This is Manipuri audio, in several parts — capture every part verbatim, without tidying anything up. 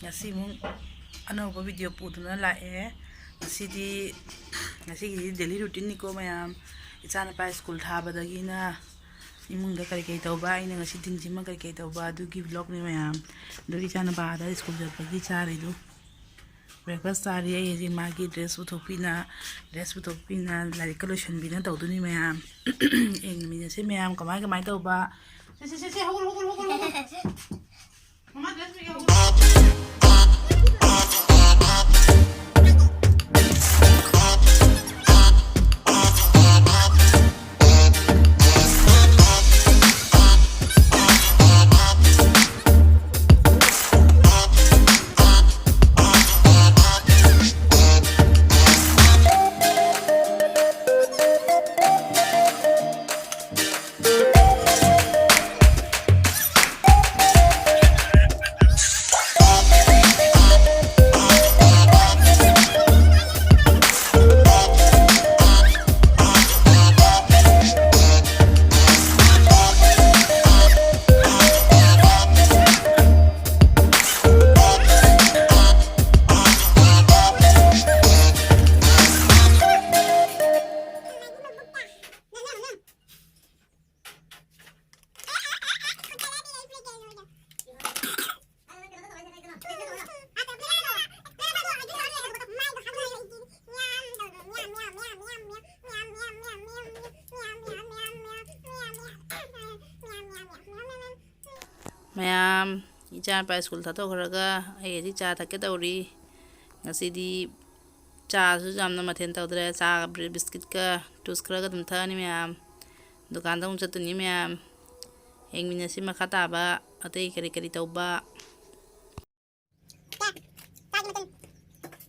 ꯉꯁꯤ ꯑꯃꯨꯛ ꯑꯅꯧꯕ ꯚꯤꯗꯤꯑꯣ ꯄꯨꯗꯨꯅ ꯂꯥꯛꯑꯦ꯫ ꯉꯁꯤꯗꯤ, ꯉꯁꯤꯒꯤꯗꯤ ꯗꯦꯂꯤ ꯔꯨꯇꯤꯟꯅꯤꯀꯣ ꯃꯌꯥꯝ꯫ ꯏꯆꯥꯅꯨꯄꯥ ꯁ꯭ꯀꯨꯜ ꯊꯥꯕꯗꯒꯤꯅ ꯏꯃꯨꯡꯗ ꯀꯔꯤ ꯀꯔꯤ ꯇꯧꯕ, ꯑꯩꯅ ꯉꯁꯤ ꯊꯤꯡꯁꯤꯃ ꯀꯔꯤ ꯀꯔꯤ ꯇꯧꯕ, ꯑꯗꯨꯒꯤ ꯚ꯭ꯂꯣꯒꯅꯤ ꯃꯌꯥꯝ꯫ ꯑꯗꯨꯒꯤ ꯏꯆꯥꯅꯨꯄꯥꯗ ꯁ꯭ꯀꯨꯜ ꯆꯠꯄꯒꯤ ꯆꯥꯔꯤꯗꯨ꯫ ꯕ꯭ꯔꯦꯛꯐꯥꯁ ꯆꯥꯔꯤ꯫ ꯑꯩ ꯍꯧꯖꯤꯛ ꯃꯥꯒꯤ ꯗ꯭ꯔꯦꯁ ꯄꯨꯊꯣꯛꯄꯤꯅ, ꯗ꯭ꯔꯦꯁ ꯄꯨꯊꯣꯛꯄꯤꯅ, ꯂꯥꯏꯔꯤꯛꯀ ꯂꯣꯏꯁꯟꯕꯤꯅ ꯇꯧꯗꯣꯏꯅꯤ ꯃꯌꯥꯝ꯫ ꯌꯦꯡꯃꯤꯟꯅꯁꯤ ꯃꯌꯥꯝ ꯀꯃꯥꯏ ꯀꯃꯥꯏ ꯇꯧꯕ꯫ ꯁꯦ, ꯁꯦ, ꯁꯦ, ꯁꯦ, ꯍꯧꯒꯠꯂꯣ, ꯍꯧꯒꯠꯂꯣ, ꯍꯧꯒꯠꯂꯣ, ꯍꯧꯒꯠꯂꯣ꯫ ꯃꯃꯥ ꯗ꯭ꯔꯦꯁ ꯄꯨꯒꯦ, ꯍꯧꯒꯠꯂꯣ꯫ ꯃꯌꯥꯝ, ꯏꯆꯥꯅꯨꯄꯥ ꯁ꯭ꯀꯨꯜ ꯊꯥꯗꯣꯛꯈ꯭ꯔꯒ ꯑꯩ ꯍꯧꯖꯤꯛ ꯆꯥ ꯊꯛꯀꯦ ꯇꯧꯔꯤ꯫ ꯉꯁꯤꯗꯤ ꯆꯥꯁꯨ ꯌꯥꯝꯅ ꯃꯊꯦꯜ ꯇꯧꯗ꯭ꯔꯦ꯫ ꯆꯥ, ꯕ꯭ꯔꯦꯗ, ꯕꯤꯁꯀꯤꯠꯀ ꯇꯣꯁ ꯈꯔꯒ ꯑꯗꯨꯝ ꯊꯛꯑꯅꯤ ꯃꯌꯥꯝ꯫ ꯗꯨꯀꯥꯟꯗ ꯑꯃꯨꯛ ꯆꯠꯇꯣꯏꯅꯤ ꯃꯌꯥꯝ꯫ ꯌꯦꯡꯃꯤꯟꯅꯁꯤ ꯃꯈꯥ ꯇꯥꯕ ꯑꯇꯩ ꯀꯔꯤ ꯀꯔꯤ ꯇꯧꯕ꯫ ꯆꯥꯒꯤ ꯃꯆꯜ: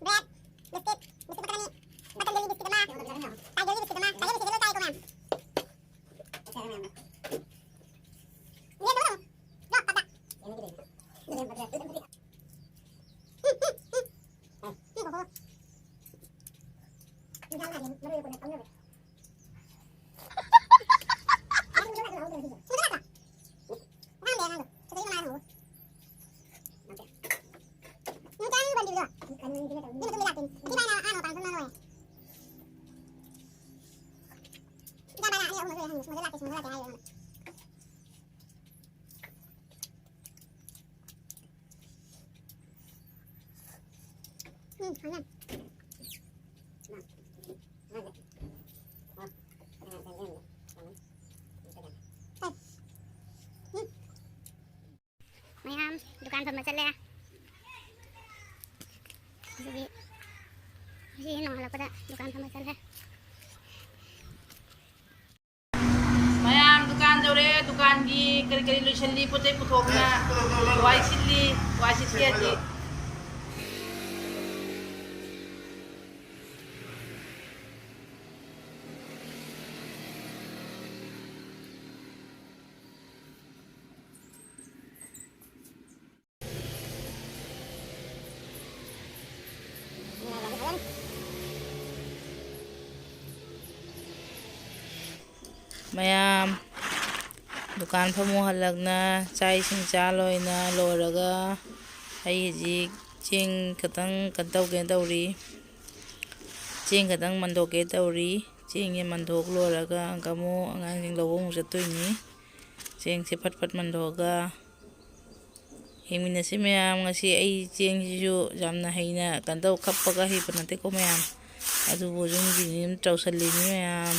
ꯕ꯭ꯔꯦꯗ, ꯕꯤꯁꯀꯤꯠ, ꯕꯤꯁꯀꯤꯠ ꯃꯈꯜ ꯑꯅꯤ, ꯄꯇꯟꯖꯂꯤ ꯕꯤꯁꯀꯤꯠ ꯑꯃ, ꯇꯥꯏꯖꯣꯂꯤ ꯕꯤꯁꯀꯤꯠ ꯑꯃ, ꯇꯥꯏꯖꯣꯂꯤ ꯕꯤꯁꯀꯤꯠ ꯂꯣꯏ ꯆꯥꯏꯀꯣ ꯃꯌꯥꯝ꯫ ꯌꯦꯟ ꯇꯧꯔꯣ꯫ ꯌꯣ, ꯄꯠꯄ꯫ ꯎꯝ, ꯎꯝ, ꯎꯝ꯫ ꯎꯝ, ꯀꯣꯀꯣ꯫ ꯏꯟꯖꯥꯡ ꯍꯥꯏꯗꯤ ꯃꯔꯣꯏ ꯃꯄꯥꯡ ꯀꯝꯅꯕ꯫ ꯁꯤꯡꯖꯨ ꯅꯠꯇ꯭ꯔꯣ? ꯑꯉꯥꯡꯗꯤ ꯑꯉꯥꯡꯗꯣ꯫ ꯁꯤꯗꯩ ꯀꯅꯥ ꯍꯪꯉꯨ? ꯅꯠꯇꯦ꯫ ꯎꯝ, ꯍꯥꯎꯅ꯫ ꯃꯌꯥꯝ ꯗꯨꯀꯥꯟ ꯐꯝꯕ ꯆꯠꯂꯦ꯫ ꯑꯗꯨꯒꯤ ꯉꯁꯤ ꯅꯣꯡꯉꯥꯜꯂꯛꯄꯗ ꯗꯨꯀꯥꯟ ꯐꯝꯕ ꯆꯠꯂꯦ꯫ ꯃꯌꯥꯝ ꯗꯨꯀꯥꯟ ꯌꯧꯔꯦ꯫ ꯗꯨꯀꯥꯟꯒꯤ ꯀꯔꯤ ꯀꯔꯤ ꯂꯣꯏꯁꯤꯜꯂꯤ, ꯄꯣꯠ ꯆꯩ ꯄꯨꯊꯣꯛꯅ ꯋꯥꯏ ꯁꯤꯠꯂꯤ, ꯋꯥꯏ ꯁꯤꯠꯀꯦꯗꯤ꯫ ꯃꯌꯥꯝ ꯗꯨꯀꯥꯟ ꯐꯝꯃꯨ ꯍꯜꯂꯛꯅ ꯆꯥꯛ ꯏꯁꯤꯡ ꯆꯥ ꯂꯣꯏꯅ ꯂꯣꯏꯔꯒ ꯑꯩ ꯍꯧꯖꯤꯛ ꯆꯦꯡ ꯈꯛꯇꯪ ꯀꯩꯅꯣ ꯇꯧꯒꯦ ꯇꯧꯔꯤ꯫ ꯆꯦꯡ ꯈꯛꯇꯪ ꯃꯟꯊꯣꯛꯀꯦ ꯇꯧꯔꯤ꯫ ꯆꯦꯡꯁꯦ ꯃꯟꯊꯣꯛ ꯂꯣꯏꯔꯒ ꯑꯃꯨꯛ ꯑꯉꯥꯡꯁꯤꯡ ꯂꯧꯕ ꯑꯃꯨꯛ ꯆꯠꯇꯣꯏꯅꯤ꯫ ꯆꯦꯡꯁꯦ ꯐꯠ ꯐꯠ ꯃꯟꯊꯣꯛꯑꯒ ꯌꯦꯡꯃꯤꯟꯅꯁꯤ ꯃꯌꯥꯝ꯫ ꯉꯁꯤ ꯑꯩ ꯆꯦꯡꯁꯤꯁꯨ ꯌꯥꯝꯅ ꯍꯩꯅ ꯀꯩꯅꯣ ꯇꯧ ꯈꯞꯄꯒ ꯍꯩꯕ ꯅꯠꯇꯦꯀꯣ ꯃꯌꯥꯝ, ꯑꯗꯨꯕꯨ ꯌꯨꯝꯒꯤꯅꯤ ꯑꯗꯨꯝ ꯇꯧꯁꯜꯂꯤꯅꯤ ꯃꯌꯥꯝ꯫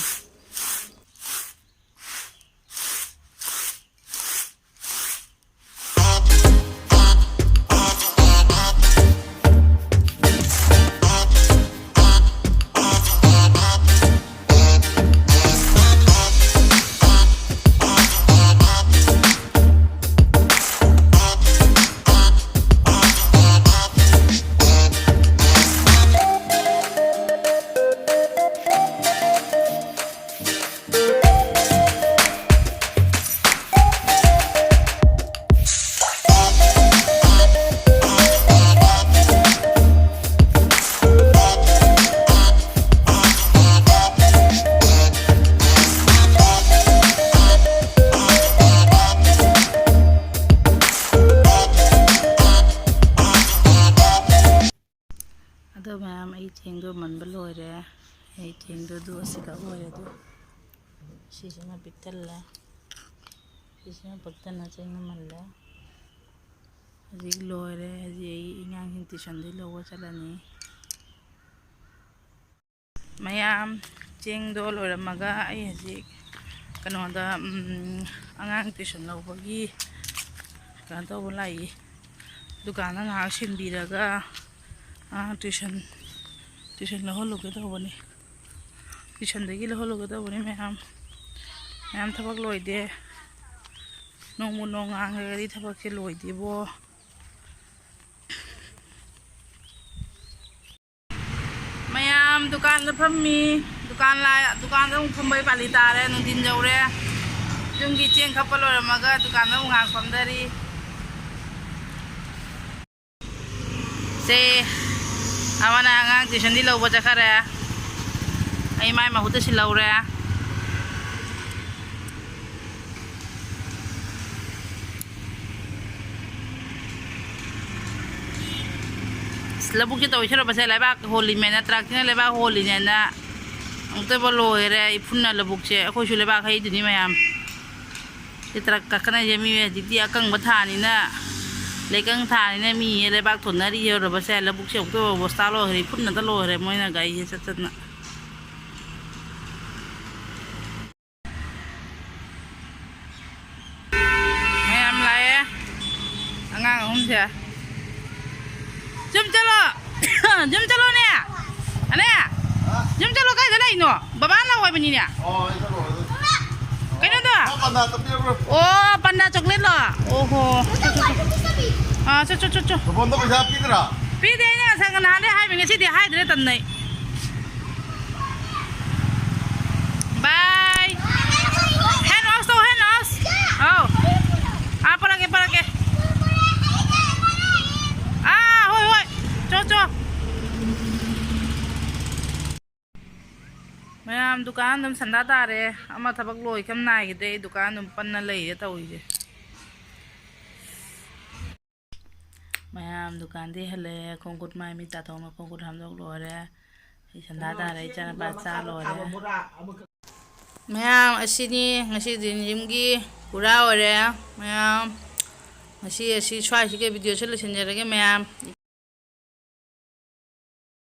ꯃꯌꯥꯝ, ꯑꯩ ꯆꯦꯡꯗꯣ ꯃꯟꯕ ꯂꯣꯏꯔꯦ꯫ ꯑꯩ ꯆꯦꯡꯗꯣ ꯑꯗꯨ ꯑꯁꯤꯗ ꯑꯣꯏꯔꯦ꯫ ꯑꯗꯨ ꯁꯤꯁꯤꯃ ꯄꯤꯛꯊꯜꯂꯦ꯫ ꯁꯤꯁꯤꯃ ꯄꯤꯛꯊꯟꯅ ꯆꯦꯡ ꯃꯜꯂꯦ꯫ ꯍꯧꯖꯤꯛ ꯂꯣꯏꯔꯦ꯫ ꯍꯧꯖꯤꯛ ꯑꯩ ꯑꯉꯥꯡꯁꯤꯡ ꯇ꯭ꯌꯨꯁꯟꯗꯒꯤ ꯂꯧꯕ ꯆꯠꯂꯅꯤ꯫ ꯃꯌꯥꯝ, ꯆꯦꯡꯗꯣ ꯂꯣꯏꯔꯝꯃꯒ ꯑꯩ ꯍꯧꯖꯤꯛ ꯀꯩꯅꯣꯗ, ꯎꯝ, ꯑꯉꯥꯡ ꯇ꯭ꯌꯨꯁꯟ ꯂꯧꯕꯒꯤ ꯀꯩꯅꯣ ꯇꯧꯕ ꯂꯥꯛꯏ꯫ ꯗꯨꯀꯥꯟꯗ ꯉꯥꯏꯍꯥꯛ ꯁꯤꯟꯕꯤꯔꯒ ꯑꯉꯥꯡ ꯇ꯭ꯌꯨꯁꯟ, ꯇ꯭ꯌꯨꯁꯟ ꯂꯧꯍꯜꯂꯨꯒꯦ ꯇꯧꯕꯅꯤ꯫ ꯇ꯭ꯌꯨꯁꯟꯗꯒꯤ ꯂꯧꯍꯜꯂꯨꯒꯦ ꯇꯧꯕꯅꯤ ꯃꯌꯥꯝ꯫ ꯃꯌꯥꯝ, ꯊꯕꯛ ꯂꯣꯏꯗꯦ꯫ ꯅꯣꯡꯕꯨ ꯅꯣꯡ ꯉꯥꯡꯈ꯭ꯔꯒꯗꯤ ꯊꯕꯛꯁꯦ ꯂꯣꯏꯗꯦꯕꯣ꯫ ꯃꯌꯥꯝ ꯗꯨꯀꯥꯟꯗ ꯐꯝꯃꯤ꯫ ꯗꯨꯀꯥꯟ ꯂꯥ-, ꯗꯨꯀꯥꯟꯗ ꯑꯃꯨꯛ ꯐꯝꯕꯩ ꯄꯥꯜꯂꯤ ꯇꯥꯔꯦ꯫ ꯅꯨꯡꯊꯤꯟ ꯌꯧꯔꯦ꯫ ꯌꯨꯝꯒꯤ ꯆꯦꯡ ꯈꯞꯄ ꯂꯣꯏꯔꯝꯃꯒ ꯗꯨꯀꯥꯟꯗ ꯑꯃꯨꯛ ꯉꯥꯏꯍꯥꯛ ꯐꯝꯗꯔꯤ꯫ ꯁꯦ, ꯑꯃꯅ ꯑꯉꯥꯡ ꯇ꯭ꯌꯨꯁꯟꯗꯤ ꯂꯧꯕ ꯆꯠꯈꯔꯦ꯫ ꯑꯩ ꯃꯥꯏ ꯃꯍꯨꯠꯇ ꯁꯤꯜꯍꯧꯔꯦ꯫ ꯑꯁ, ꯂꯧꯕꯨꯛꯁꯦ ꯇꯧꯔꯤꯁꯦ ꯂꯩꯕꯥꯛ ꯍꯣꯜꯂꯤꯃꯦꯅ, ꯇ꯭ꯔꯥꯛꯁꯤꯅ ꯂꯩꯕꯥꯛ ꯍꯣꯜꯂꯤꯅꯦꯅ ꯑꯃꯨꯛꯇꯣꯏꯕ ꯂꯣꯏꯔꯦ꯫ ꯏꯐꯨꯟꯅ ꯂꯧꯕꯨꯛꯁꯦ꯫ ꯑꯩꯈꯣꯏꯁꯨ ꯂꯩꯕꯥꯛ ꯍꯩꯗꯨꯅꯤ ꯃꯌꯥꯝ꯫ ꯁꯤ ꯇ꯭ꯔꯛ ꯀꯥꯈꯠꯅꯩꯁꯦ ꯃꯤ ꯍꯧꯖꯤꯛꯇꯤ ꯑꯀꯪꯕ ꯊꯥꯅꯤꯅ, ꯂꯩꯀꯪ ꯊꯥꯅꯤꯅ ꯃꯤ ꯂꯩꯕꯥꯛ ꯊꯣꯟꯅꯔꯤ ꯌꯧꯔꯕꯁꯦ꯫ ꯂꯧꯕꯨꯛꯁꯦ ꯑꯃꯨꯛꯇꯣꯏꯕ ꯑꯣꯕꯁꯇꯥ ꯂꯣꯏꯈ꯭ꯔꯦ꯫ ꯏꯐꯨꯟꯅꯇ ꯂꯣꯏꯈ꯭ꯔꯦ ꯃꯣꯏꯅ ꯒꯥꯔꯤꯁꯦ ꯆꯠ ꯆꯠꯅ꯫ ꯃꯌꯥꯝ ꯂꯥꯛꯑꯦ꯫ ꯑꯉꯥꯡ ꯑꯍꯨꯝꯁꯦ꯫ ꯌꯨꯝ ꯆꯠꯂꯣ꯫ ꯌꯨꯝ ꯆꯠꯂꯣꯅꯦ꯫ ꯑꯅꯦ꯫ ꯌꯨꯝ ꯆꯠꯂꯣ, ꯀꯥꯏꯗ ꯂꯩꯅꯣ? ꯕꯕꯥ ꯂꯥꯛꯑꯣ ꯍꯥꯏꯕꯅꯤꯅꯦ꯫ ꯑꯣ, ꯑꯩ ꯆꯠꯂꯨꯔꯦ꯫ ꯀꯩꯅꯣꯗꯣ? ꯅꯪ ꯄꯟꯗꯥ ꯆꯠꯄꯤꯔꯕ꯭ꯔꯣ? ꯑꯣ, ꯄꯟꯗꯥ ꯆꯣꯀ꯭ꯂꯦꯠꯂꯣ? ꯑꯣꯍꯣ꯫ ꯆꯣ, ꯆꯣ, ꯆꯣ꯫ ꯑꯥ, ꯆꯣ, ꯆꯣ, ꯆꯣ, ꯆꯣ꯫ ꯇꯣꯝꯕꯣꯟꯗꯣ ꯄꯩꯁꯥ ꯄꯤꯗ꯭ꯔꯥ? ꯄꯤꯗꯦ, ꯑꯩꯅ ꯉꯁꯥꯏ ꯅꯍꯥꯟꯗꯩ ꯍꯥꯏꯕ, ꯉꯁꯤꯗꯤ ꯍꯥꯏꯗ꯭ꯔꯦ, ꯇꯟꯅꯩ꯫ Bye. Hand wash ꯇꯧ, hand wash. ꯑꯧ꯫ ꯑꯥ, ꯄꯨꯔꯛꯀꯦ, ꯄꯨꯔꯛꯀꯦ꯫ ꯑꯥ, ꯍꯣꯏ, ꯍꯣꯏ꯫ ꯆꯣ, ꯆꯣ꯫ ꯃꯌꯥꯝ, ꯗꯨꯀꯥꯟ ꯑꯗꯨꯝ ꯁꯟꯗꯥ ꯇꯥꯔꯦ꯫ ꯑꯃ ꯊꯕꯛ ꯂꯣꯏꯈꯝ ꯅꯥꯏꯈꯤꯗ꯭ꯔꯦ꯫ ꯑꯩ ꯗꯨꯀꯥꯟ ꯑꯗꯨꯝ ꯄꯟꯅ ꯂꯩꯔꯦ ꯇꯧꯔꯤꯁꯦ꯫ ꯃꯌꯥꯝ ꯗꯨꯀꯥꯟꯗꯩ ꯍꯜꯂꯛꯑꯦ꯫ ꯈꯣꯡ ꯈꯨꯠ ꯃꯥꯏ ꯃꯤꯠ ꯇꯥꯊꯣꯛꯑꯝꯃ ꯈꯣꯡ ꯈꯨꯠ ꯍꯥꯝꯗꯣꯛ ꯂꯣꯏꯔꯦ꯫ ꯑꯩ ꯁꯟꯗꯥ ꯇꯥꯔꯦ, ꯏꯆꯥꯅꯨꯄꯥ ꯆꯥ ꯂꯣꯏꯔꯦ꯫ ꯃꯌꯥꯝ ꯑꯁꯤꯅꯤ ꯉꯁꯤ ꯗꯤꯟꯖꯤꯝꯒꯤ ꯄꯨꯔꯥ ꯑꯣꯏꯔꯦ꯫ ꯃꯌꯥꯝ ꯉꯁꯤ ꯑꯁꯤ ꯁ꯭ꯋꯥꯏꯁꯤꯒ ꯚꯤꯗꯤꯑꯣꯁꯦ ꯂꯣꯏꯁꯤꯟꯖꯔꯒꯦ꯫ ꯃꯌꯥꯝ